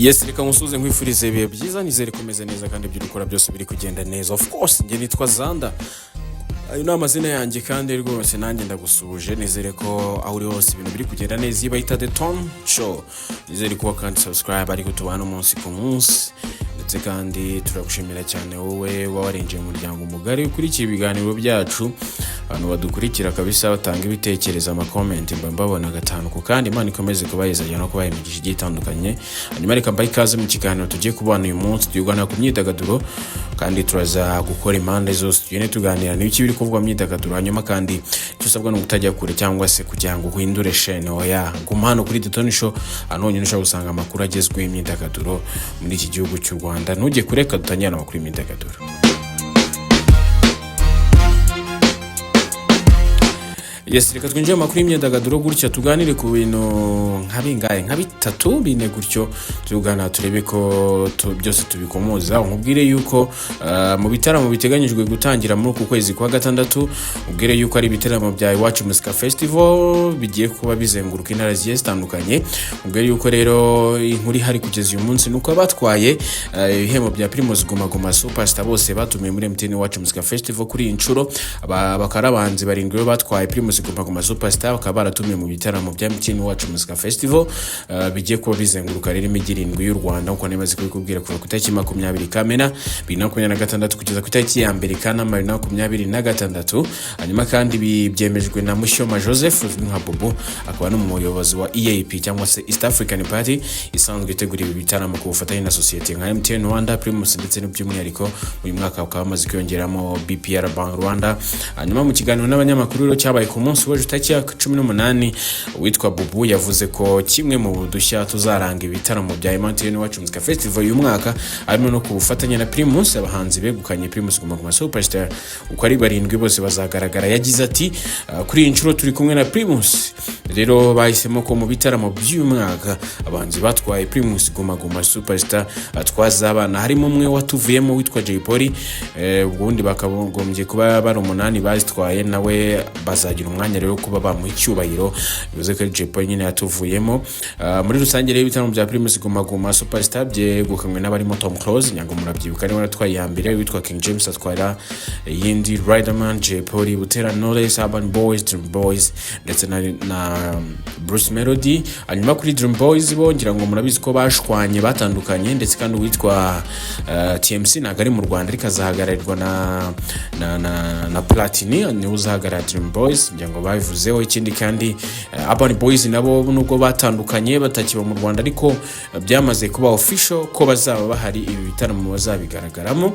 Yes, reka nkusuze, nkwifurize ibihe byiza. Nizere kumeze neza kandi ibyo ukora byose biri kugenda neza. Of course, njye nitwa Zanda, ayo ni amazina yanjye, kandi rwose nanjye ndagusuhuje. Nizere ko aho uri hose ibintu biri kugenda neza. Iyi bayita The Tom Show. Nizere kuba kandi subscribe, ariko tubana umunsi ku munsi, ndetse kandi turagushimira cyane wowe uba warinjiye mu muryango mugari ukurikiye ibiganiro byacu. Abantu badukurikira kabisa, batanga ibitekerezo, amakomenti, mba mbabona gatanu ku kandi. Imana ikomeze kubaheza no kubaha imigisha igiye itandukanye. Hanyuma reka mbahe ikaze mu kiganiro tugiye kubana uyu munsi. Tuganira ku myidagaduro kandi turaza gukora impande zose, tugende tuganira n'ibiki biri kuvugwa mu myidagaduro. Hanyuma kandi icyo usabwa ni ukutajya kure cyangwa se kugira ngo uhindure shene. Oya, guma hano kuri The Tony Show, ahantu honyine ushobora gusanga amakuru agezweho y'imyidagaduro muri iki gihugu cy'u Rwanda. Ntujye kure, reka dutangire amakuru y'imyidagaduro. Yes, reka twinjire mu makuru y'imyidagaduro gutya, tuganire ku bintu nka bingahe, nka bitatu, bine gutyo, tuganira turebe ko byose tubikomoza. Nkubwire yuko mu bitaramo biteganyijwe gutangira muri uku kwezi kwa gatandatu, ubwire yuko ari ibitaramo bya Iwacu Muzika Festival bigiye kuba bizenguruka intara zigiye zitandukanye. Ubwire yuko rero inkuru ihari kugeza uyu munsi nuko abatwaye ibihembo bya Primus Guma Guma Superstar bose batumiwe muri MTN Iwacu Muzika Festival kuri iyi nshuro. Bakaba ari abahanzi barindwi rero batwaye Primus Guma Guma Superstar, bakaba baratumiwe mu bitaramo bya MTN Iwacu Muzika Festival bigiye kuba bizenguruka rero imijyi irindwi y'u Rwanda, nkuko nemaze kubikubwira, kuva ku itariki 20 Kamena 2026 kugeza ku itariki ya 1 Kanama 2026. Hanyuma kandi ibi byemejwe na Mushyoma Joseph uzwi nka Bobo, akaba n'umuyobozi wa EAP cyangwa se East African Party, isanzwe itegura ibi bitaramo ku bufatanye na sosiyete nka MTN Rwanda, Primus, ndetse by'umwihariko uyu mwaka bakaba bamaze kwiyongeramo BPR Bank Rwanda. Hanyuma mu kiganiro n'abanyamakuru rero cyabaye ku munsi w'ejo tariki ya 18, uwitwa Bubu yavuze ko kimwe mu dushya tuzaranga ibitaramo bya MTN Iwacu Muzika Festival uyu mwaka harimo no ku bufatanye na Primus, abahanzi begukanye Primus Guma Guma Superstar uko ari barindwi bose bazagaragara. Yagize ati: "Kuri iyi nshuro turi kumwe na Primus. Rero bahisemo ko mu bitaramo by'uyu mwaka abahanzi batwaye Primus Guma Guma Superstar twazabana, harimo umwe watuvuyemo witwa Jay Polly, ubundi bakagombye kuba bari umunani bazitwaye, nawe bazagira umwanya rero kuba bamuha icyubahiro." Bivuze ko Jay Polly nyine yatuvuyemo. Muri rusange rero ibitaramo bya Primus Guma Guma Superstar byegukanywe n'abarimo Tom Close, nyango murabyibuka niwe watwaye iya mbere, witwa King James atwara iyindi, Riderman, Jay Polly, Butera Knowless, Urban Boys, Dream Boys ndetse na Bruce Melody. Hanyuma kuri Dream Boys bo ngira ngo murabizi ko bashwanye, batandukanye, ndetse kandi uwitwa TMC ntabwo ari mu Rwanda, ariko azahagararirwa na Platini, niwe uzahagarara Dream Boys, ngira ngo babivuzeho. Ikindi kandi Urban Boys nabo nubwo batandukanye batakiba mu Rwanda, ariko byamaze kuba official ko bazaba bahari, ibi bitaramo bazabigaragaramo.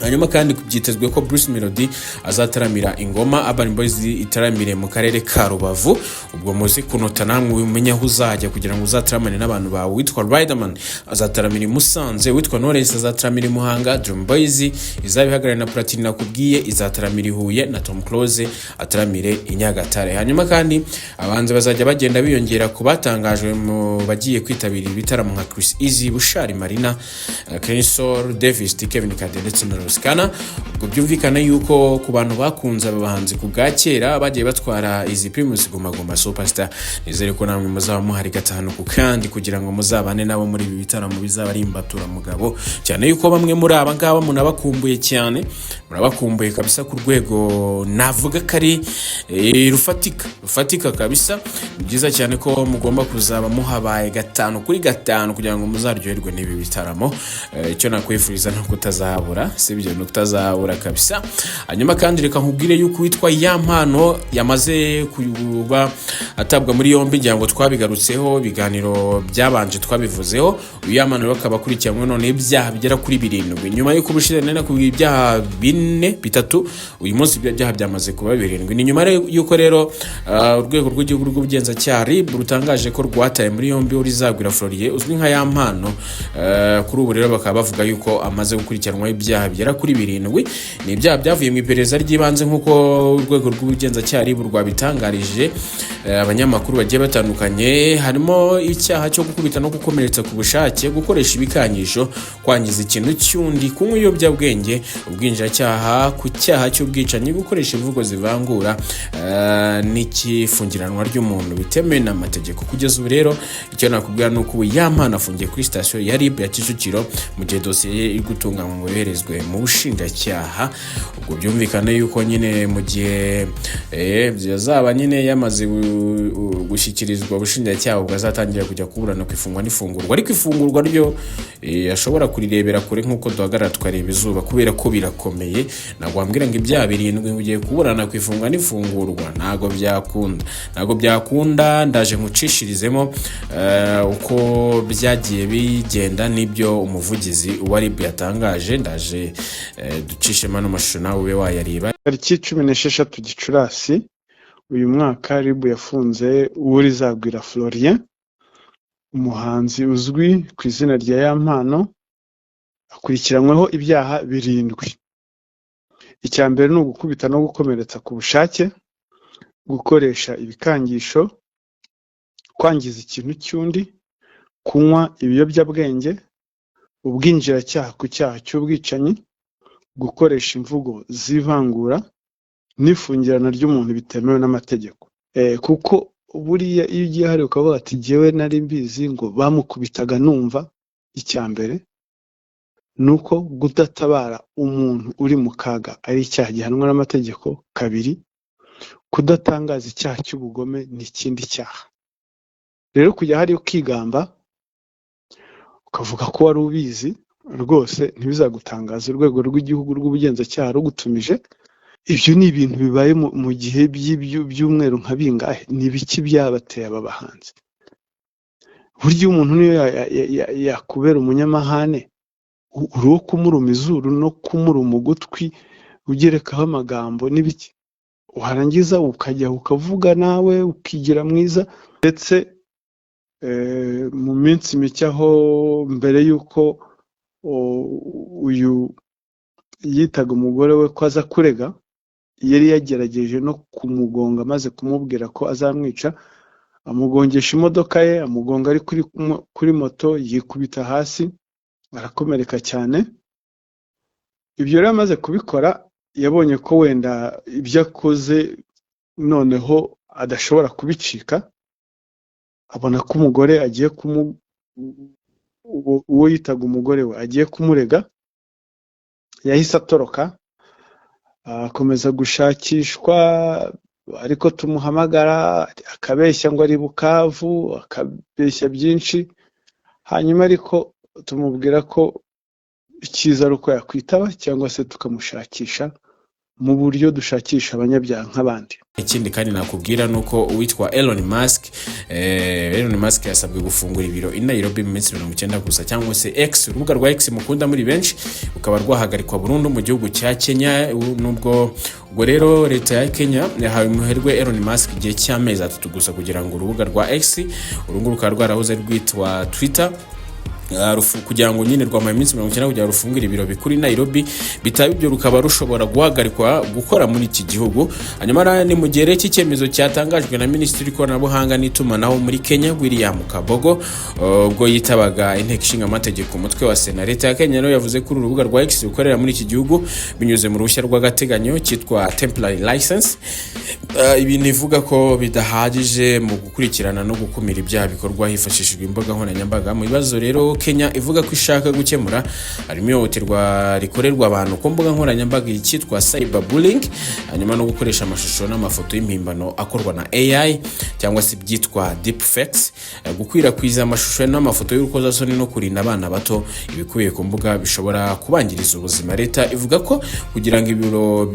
Hanyuma kandi byitezwe ko Bruce Melody azataramira Ingoma, Urban Boys itaramire mu karere ka Rubavu. Ubwo muzi kunota namwe umenye aho uzajya kugira ngo uzataramane n'abantu bawe. Witwa Riderman azataramira i Musanze, witwa Knowless azataramira i Muhanga, Dream Boys izaba ihagarariwe na Platini nakubwiye izataramira i Huye, na Tom Close ataramire i Nyagatare. Hanyuma kandi abahanzi bazajya bagenda biyongera ku batangajwe mu bagiye kwitabira ibitaramo nka Chris Easy, Bushali, Marina, Kenny Sol, Davis D, Kevin Kade ndetse na Ross Kana. Ubwo byumvikana yuko ku bantu bakunze aba bahanzi ku bwa kera bagiye batwara izi Primus Guma Guma Superstar, nizere ko namwe muzaba muhari gatanu ku kandi kugira ngo muzabane nabo muri ibi bitaramo bizaba ari imbaturamugabo, cyane yuko bamwe muri aba ngaba munabakumbuye cyane, murabakumbuye kabisa ku rwego navuga ko ari rufatika, rufatika kabisa. Ni byiza cyane ko mugomba kuzaba muhabaye gatanu kuri gatanu kugira ngo muzaryoherwe n'ibi bitaramo. Icyo nakwifuriza ni ukutazabura, sibyo? Ni ukutazabura kabisa. Hanyuma kandi reka nkubwire yuko uwitwa Yampano yamaze kuba atabwa muri yombi. Ngira ngo twabigarutseho, ibiganiro byabanje twabivuzeho. Uyu Yampano rero akaba akurikiranywe none ibyaha bigera kuri birindwi, nyuma y'uko ubushize nari nakubwiye ibyaha bine, bitatu, uyu munsi ibyo byaha byamaze kuba birindwi. Ni nyuma y'uko rero urwego rw'igihugu rw'ubugenzacyaha RIB rutangaje ko rwataye muri yombi Urizagwira Florier uzwi nka Yampano. Kuri ubu rero bakaba bavuga yuko amaze gukurikiranwaho ibyaha bigera kuri birindwi. Ni ibyaha byavuye mu iperereza ry'ibanze nk'uko urwego rw'ubugenzacyaha RIB rwabitangarije abanyamakuru bagiye batandukanye. Harimo icyaha cyo gukubita no gukomeretsa ku bushake, gukoresha ibikangisho, kwangiza ikintu cy'undi, kunywa ibiyobyabwenge, ubwinjiracyaha ku cyaha cy'ubwicanyi, gukoresha imvugo zivangura n'ikifungiranwa ry'umuntu bitemewe n'amategeko. Kugeza ubu rero, icyo nakubwira ni uko ubu Yampano afungiye kuri sitasiyo ya RIB ya Kicukiro, mu gihe dosiye ye iri gutunganywa ngo yoherezwe mu bushinjacyaha. Ubwo byumvikane yuko nyine mu gihe yazaba nyine yamaze gushyikirizwa ubushinjacyaha, ubwo azatangira kujya kuburana ku ifungwa n'ifungurwa. Ariko ifungurwa ryo ashobora kurirebera kure nk'uko duhagarara tukareba izuba, kubera ko birakomeye. Ntabwo wambwira ngo ibyaha 7 ngo ugiye kuburana ku ifungwa n'ifungurwa, ntabwo byakunda, ntabwo byakunda. Ndaje nkucishirizemo uko byagiye bigenda n'ibyo umuvugizi wa RIB yatangaje. Ndaje ducishemo ano mashusho, nawe ube wayareba. Tariki 16 Gicurasi uyu mwaka, RIB yafunze Uworizagwira Florien, umuhanzi uzwi ku izina rya Yampano, akurikiranyweho ibyaha 7. Icya mbere ni ugukubita no gukomeretsa ku bushake, gukoresha ibikangisho, kwangiza ikintu cy'undi, kunywa ibiyobyabwenge, ubwinjiracyaha ku cyaha cy'ubwicanyi, gukoresha imvugo z'ivangura n'ifungirana ry'umuntu bitemewe n'amategeko. Kuko buriya iyo ugiye hariya ukavuga ati: "Jyewe nari mbizi ngo bamukubitaga numva", icya mbere ni uko kudatabara umuntu uri mu kaga ari icyaha gihanwa n'amategeko. Kabiri, kudatangaza icyaha cy'ubugome ni ikindi cyaha. Rero kujya hariya ukigamba, ukavuga ko wari ubizi, rwose ntibizagutangaza urwego rw'igihugu rw'ubugenzacyaha rugutumije. Ibyo ni ibintu bibaye mu gihe by'umweru nka bingahe. Ni ibiki byabateye aba bahanzi? Burya umuntu niyo yakubera umunyamahane, uri uwo kumuruma izuru no kumuruma ugutwi, ugerekaho amagambo n'ibiki, warangiza ukajya ukavuga nawe ukigira mwiza. Ndetse mu minsi mike aho mbere y'uko uyu yitaga umugore we ko aza kurega, yari yagerageje no kumugonga, amaze kumubwira ko azamwica, amugongesha imodoka ye, amugonga ari kuri moto, yikubita hasi arakomereka cyane. Ibyo rero amaze kubikora, yabonye ko wenda ibyo akoze noneho adashobora kubicika, abona ko umugore agiye kumu uwo yitaga umugore we agiye kumurega, yahise atoroka, akomeza gushakishwa. Ariko tumuhamagara akabeshya ngo ari Bukavu, akabeshya byinshi. Hanyuma ariko tumubwira ko icyiza ari uko yakwitaba cyangwa se tukamushakisha mu buryo dushakisha abanyabyaha nk'abandi. Ikindi kandi nakubwira ni uko uwitwa Elon Musk, Elon Musk yasabwe gufungura ibiro i Nairobi mu minsi 90 gusa, cyangwa se X, urubuga rwa X mukunda muri benshi, rukaba rwahagarikwa burundu mu gihugu cya Kenya. Nubwo ubwo rero leta ya Kenya yahawe umuherwe Elon Musk igihe cy'amezi 3 gusa kugira ngo urubuga rwa X, uru nguru rukaba rwarahoze rwitwa Twitter, kugira ngo nyine rwamaye iminsi 90 kugira ngo rufungure ibiro bikuru i Nairobi, bitaba ibyo rukaba rushobora guhagarikwa gukora muri iki gihugu. Hanyuma ni mu gihe rero iki cyemezo cyatangajwe na Minisitiri w'ikoranabuhanga n'itumanaho muri Kenya, William Kabogo, ubwo yitabaga inteko ishinga amategeko, umutwe wa Sena. Leta ya Kenya rero yavuze ko uru rubuga rwa X rukorera muri iki gihugu binyuze mu ruhushya rw'agateganyo cyitwa temporary license, ibintu ivuga ko bidahagije mu gukurikirana no gukumira ibyaha bikorwa hifashishijwe imbuga nkoranyambaga. Mu bibazo rero Kenya ivuga ko ishaka gukemura harimo ihohoterwa rikorerwa abantu ku mbuga nkoranyambaga, icyitwa cyberbullying, hanyuma no gukoresha amashusho n'amafoto y'impimbano akorwa na AI cyangwa se ibyitwa deepfakes, gukwirakwiza amashusho n'amafoto y'urukozasoni no kurinda abana bato ibikubiye ku mbuga bishobora kubangiriza ubuzima. Leta ivuga ko kugira ngo ibiro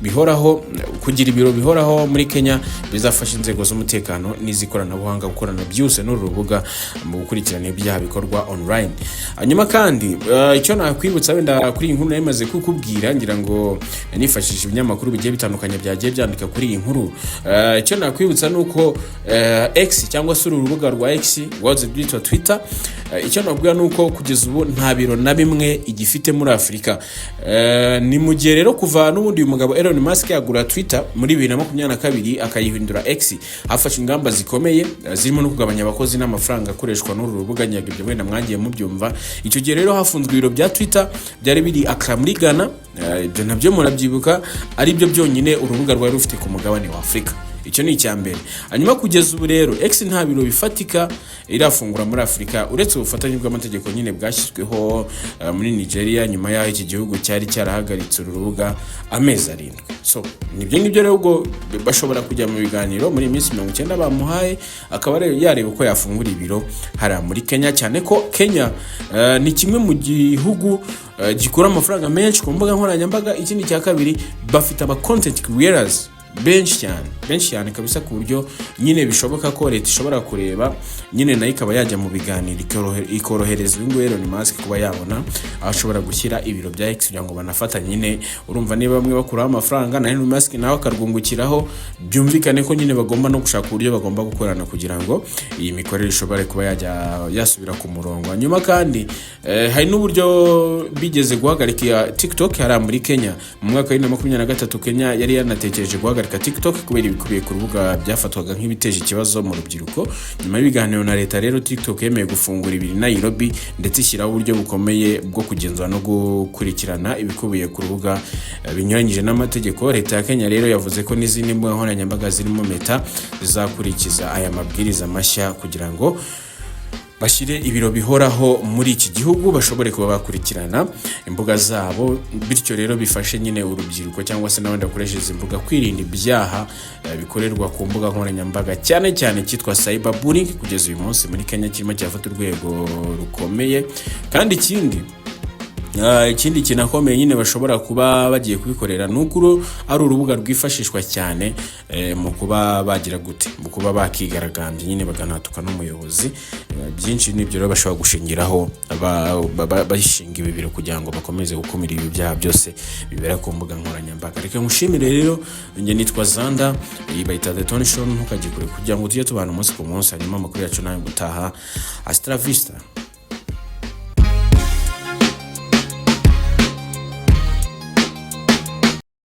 bihoraho kugira ibiro bihoraho. bihoraho muri Kenya bizafasha inzego z'umutekano n'iz'ikoranabuhanga gukorana byihuse n'uru rubuga mu gukurikirana ibyaha bikorwa online. Hanyuma kandi icyo nakwibutsa wenda kuri iyi nkuru nari maze kukubwira, ngira ngo nifashishije ibinyamakuru bigiye bitandukanye byagiye byandika kuri iyi nkuru. Icyo nakwibutsa ni uko X cyangwa se uru rubuga rwa X rwahoze rwitwa Twitter, icyo nakubwira ni uko kugeza ubu nta biro na bimwe igifite muri Afurika. Ni mu gihe rero kuva n'ubundi uyu mugabo Elon Musk yagura Twitter muri 2022 akayihindura X, hafashwe ingamba zikomeye zirimo no kugabanya abakozi n'amafaranga akoreshwa n'uru rubuga. Nyaga ibyo wenda mwagiye mubyumva. Icyo gihe rero hafunzwe ibiro bya Twitter byari biri Accra muri Ghana. Ibyo nabyo murabyibuka, ari byo byonyine urubuga rwari rufite ku mugabane wa Afurika. Icyo ni icya mbere. Hanyuma kugeza ubu rero X nta biro bifatika irafungura muri Afurika, uretse ubufatanye bw'amategeko nyine bwashyizweho muri Nigeria nyuma y'aho iki gihugu cyari cyarahagaritse uru rubuga amezi 7. So nibyo ngibyo rero, ubwo bashobora kujya mu biganiro muri iyi minsi 90 bamuhaye, akaba rero yareba uko yafungura ibiro hariya muri Kenya, cyane ko Kenya ni kimwe mu gihugu gikura amafaranga menshi ku mbuga nkoranyambaga. Ikindi cya kabiri, bafite aba content creators benshi cyane, benshi cyane kabisa, ku buryo nyine bishoboka ko leta ishobora kureba nyine nayo ikaba yajya mu biganiro, ikorohereza uyu nguyu Elon Musk kuba yabona aho ashobora gushyira ibiro bya X kugira ngo banafatanye nyine. Urumva niba bamwe bakuraho amafaranga na Elon Musk nawe akarwungukiraho, byumvikane ko nyine bagomba no gushaka uburyo bagomba gukorana kugira ngo iyi mikorere ishobore kuba yajya yasubira ku murongo. Hanyuma kandi hari n'uburyo bigeze guhagarika iya TikTok hariya muri Kenya mu mwaka wa 2023. Kenya yari yanatekereje guhagarika TikTok kubera ibikubiye ku rubuga byafatwaga nk'ibiteje ikibazo mu rubyiruko. Nyuma y'ibiganiro na leta rero, TikTok yemeye gufungura ibiri Nairobi, ndetse ishyiraho uburyo bukomeye bwo kugenzura no gukurikirana ibikubiye ku rubuga binyuranyije n'amategeko. Leta ya Kenya rero yavuze ko n'izindi mbuga nkoranyambaga zirimo Meta zizakurikiza aya mabwiriza mashya kugira ngo bashyire ibiro bihoraho muri iki gihugu, bashobore kuba bakurikirana imbuga zabo. Bityo rero bifashe nyine urubyiruko cyangwa se n'abandi bakoresha izi mbuga kwirinda ibyaha bikorerwa ku mbuga nkoranyambaga, cyane cyane cyitwa cyberbullying. Kugeza uyu munsi muri Kenya kirimo kirafata urwego rukomeye. Kandi ikindi kinakomeye nyine bashobora kuba bagiye kubikorera ni uko uru ari urubuga rwifashishwa cyane mu kuba bagira gute, mu kuba bakigaragambya nyine bakanatuka n'umuyobozi. Byinshi n'ibyo rero bashobora gushingiraho bashinga ibi biro kugira ngo bakomeze gukumira ibi byaha byose bibera ku mbuga nkoranyambaga. Reka nkushimire rero, njye nitwa Zanda, iyi bayita The Tony Show. Ntukajye kure kugira ngo tujye tubana umunsi ku munsi. Hanyuma amakuru yacu nawe gutaha, hasta la vista.